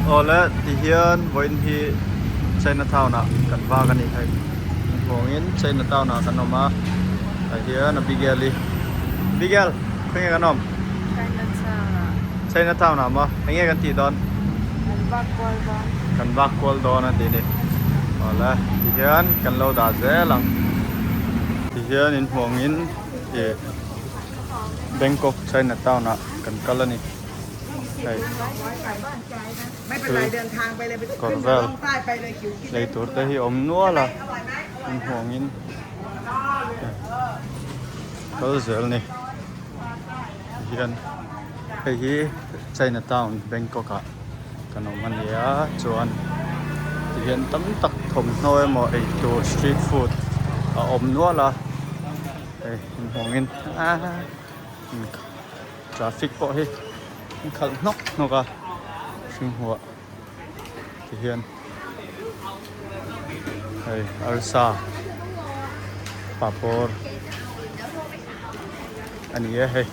Awle tihian vawiin hi China town ah kan vak a ni hei inhmuangin China town ah kan awm a tah hian Abigail i Abigail khawnge kan awm? China town ah. China town ah maw enge kan tih dawn? Kan vak kual dawn. Kan vak kual dawn a tih ni awle tihian kan lo dah zel ang tihian inhmuangin ih Bangkok China town ah kan kal a ni. Hei thil kawr vel lei tur te hi awm nual a inhmuangin kal zel ni hian hei hi China town Bangkok ah kan awm a ni a chuan tihian tam tak thawmhnaw emaw eitur street food a awm nual a hei inhmuangin aaa. Traffic pawh hi an khalh hnawk hnawk a hringhmuah ti hian hei arsa papawr a ni e hei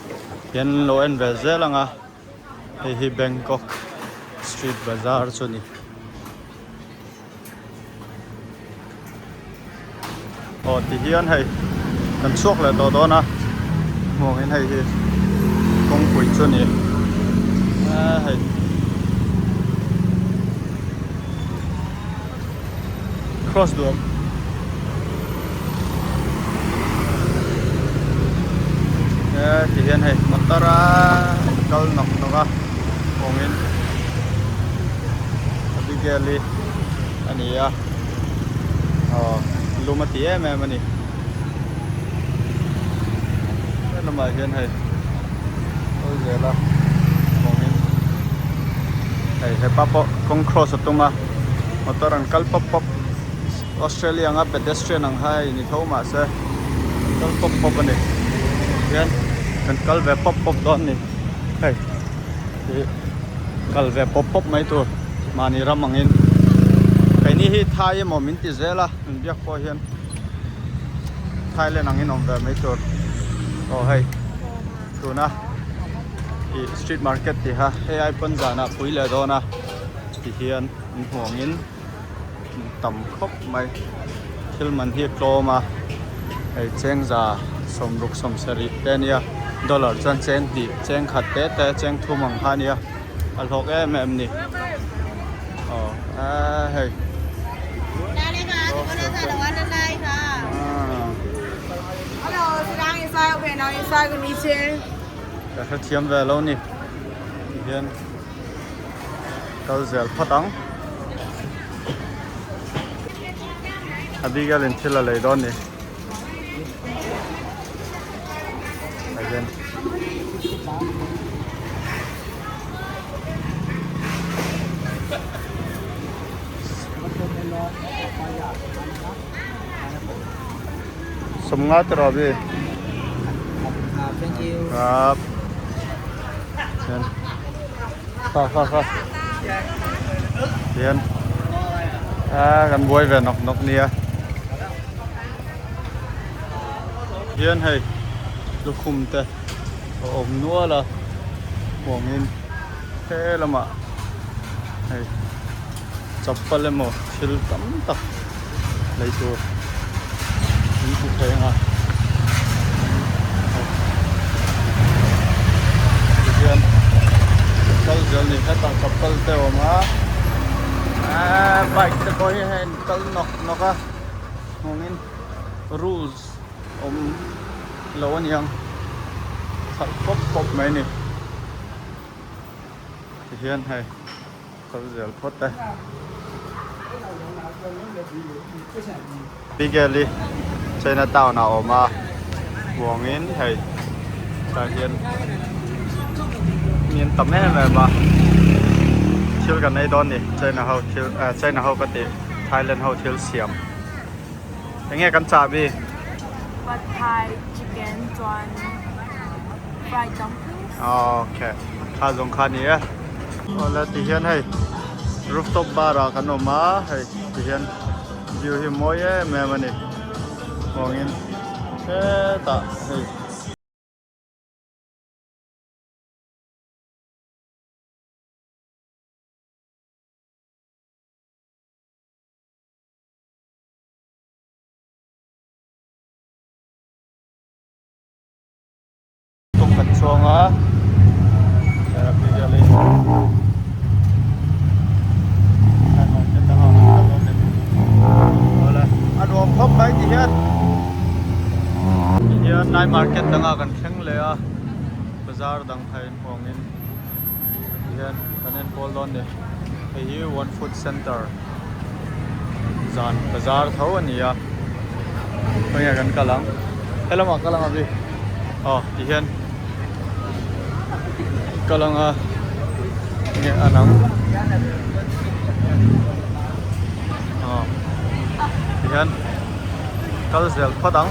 hian an lo en ve zel ang a hei hi Bangkok street bazar chu a ni. Aw ti hian hei kan chhuak leh tawh dawn a hmuangin hei hi kawngpui chu a ni a hei cross duam e ti hian hei motor a kal nawk nawk a hmuangin Abigail i a ni a aw lum a ti em em a ni helamah hian hei kal zel a vawngin hei hepa pawh kawng cross a tum a motor an kal pawp pawp Australia anga pedestrian ang kha hei ni tho mahse kal pawp pawp a ni hian kan kal ve pawp pawp dawn a ni hei ih kal ve pawp pawp mai tur mahni ram angin keini hi thai emaw min ti zel a min biak pawh hian Thailand angin awm ve mai tur aw hei tuna ih street market tih kha hei ai pawn zanah pui leh dawn a ti hian an hmuh angin tam khawp mai thil man hi a tlawm a hei chengza sawmruk sawmsarih te a nia dollar chuan cheng hnih cheng khat te te cheng thum ang kha a nia a hlawk em em a ni aw eee hei ka hrethiam ve lo ni tihian. Kal zel phawt ang. Abigail in thil a lei dawn ni. Again. Sawmnga te rawh bi. Thank you. Rap. Kha kha kha. Hian a kan buai ve nawk nawk nia. Hian hei lukhum te a awm nual a huangin he lamah hei chappal emaw thil tam tak lei tur an hmu thei ang a tihian kal zel ni hetah chappal te a awm a ahh bike te pawh hi hei an kal nawk nawk a hmungin rules awm lo a niang khalh pawp pawp mai a ni tihian hei. Kal zel phawt e. Bigel hi China town ah a awm a buangin hei tah hian mi an tam em em a thil kan ei dawn ni China ho thil eh China ho ka tih Thailand ho thil siam eng nge kan chah bi? Pad Thai chicken chuan fried dumplings. Okay kha zawng kha a ni e. Awle ti hian hei rooftop bar ah kan awm a hei ti hian view hi mawi em em a ni vangin hetah hei. chuang a a nuam khawp mai ti hian ti hian night market dangah kan thleng leh a bazar dang phei in hmuh angin ti hian kan en pawl dawn a ni hei hi one food center zan bazar tho a ni a khawnge kan kal ang helamah kal ang abi aw ti hian kal ang a enge an ang aw ti hian kal zel phawt ang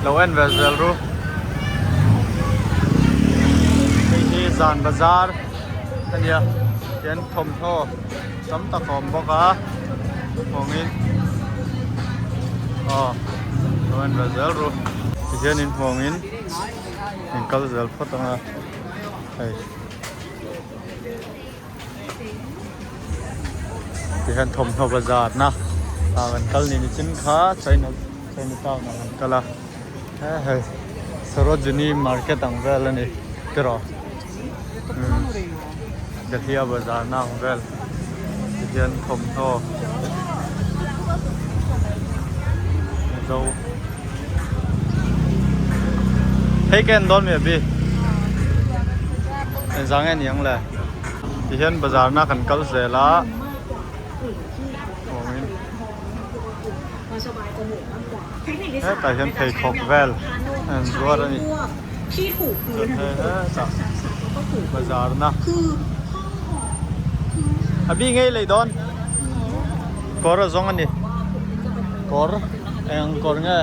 lo en ve zel ru hei hi zan bazar a nia tian thawmhnaw tam tak a awm bawk a hawngin aw lo en ve zel ru tihian in hawngin in kal zel phawt ang a hei tihian thawmhnaw bazar na ah kan kal ni nichin kha china china town ah kan kal a he hei sarojini market ang vel a ni tiraw. Dahlia bazar na ang vel tihian thawmhnaw zo hei ka en dawn mi abi engzah nge ni ang le tihian bazar na kan kal zel a awngin hetah hian pheikhawk vel a an zuar a ni. Chuan hei hetah bazar na a bi ngei lei dawn kawr a zawng a ni kawr eng kawr nge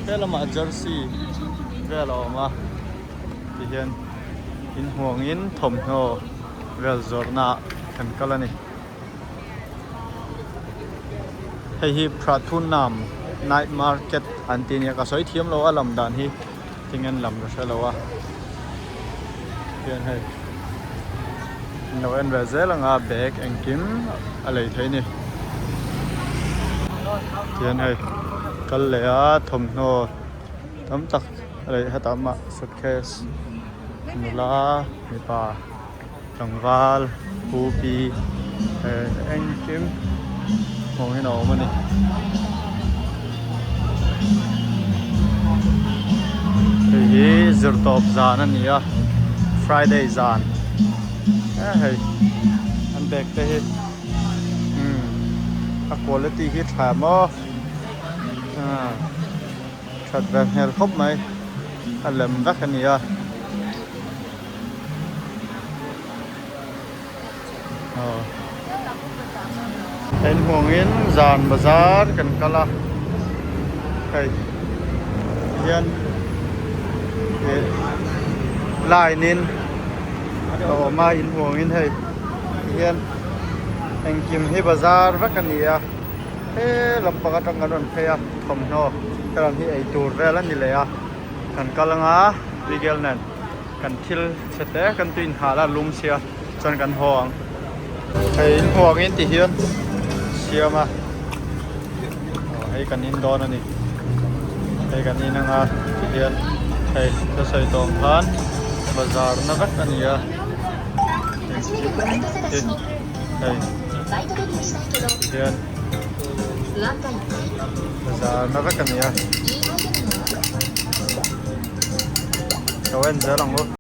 he lamah jersey vel a awm a tihian inhmuangin thawmhnaw vel zawrhna ah kan kal a ni. Hei hi Pratunam night market an tih nia ka sawi thiam lo a lam dan hi tinge an lam ka hre lo a hian hei an lo en ve zel ang a bag engkim a lei thei a ni tihian hei kal leh a thawmhnaw tam tak a lei hetah mah suitcase nula mipa. Tlangval pu pi engkim hmuh in a awm a ni. Hei hi zirtawp zan a ni a Friday zan e hei an bag te hi umm a quality hi tha maw that ve hmel khawp mai a lem vek a ni a. Hei hmuangin zan bazar kan kal a hei hian ih line in a awm a inhmuangin hei tihian engkim hi bazar vek a ni a he lampang atang kan rawn phei a thawmhnaw helam hi eitur vel a ni leh a kan kal anga Miguel nen. Kan thil chhe te kan tui inhal a lum sia chuan kan haw ang. Hei inhmuangin ti hian siam a aw hei kan in dawn a ni. Hei kan in anga ti hian hei ka sawi tawh ang khan bazar na vek a ni a. Hei ti hian bazar na vek a ni a. Lo en zel ang u.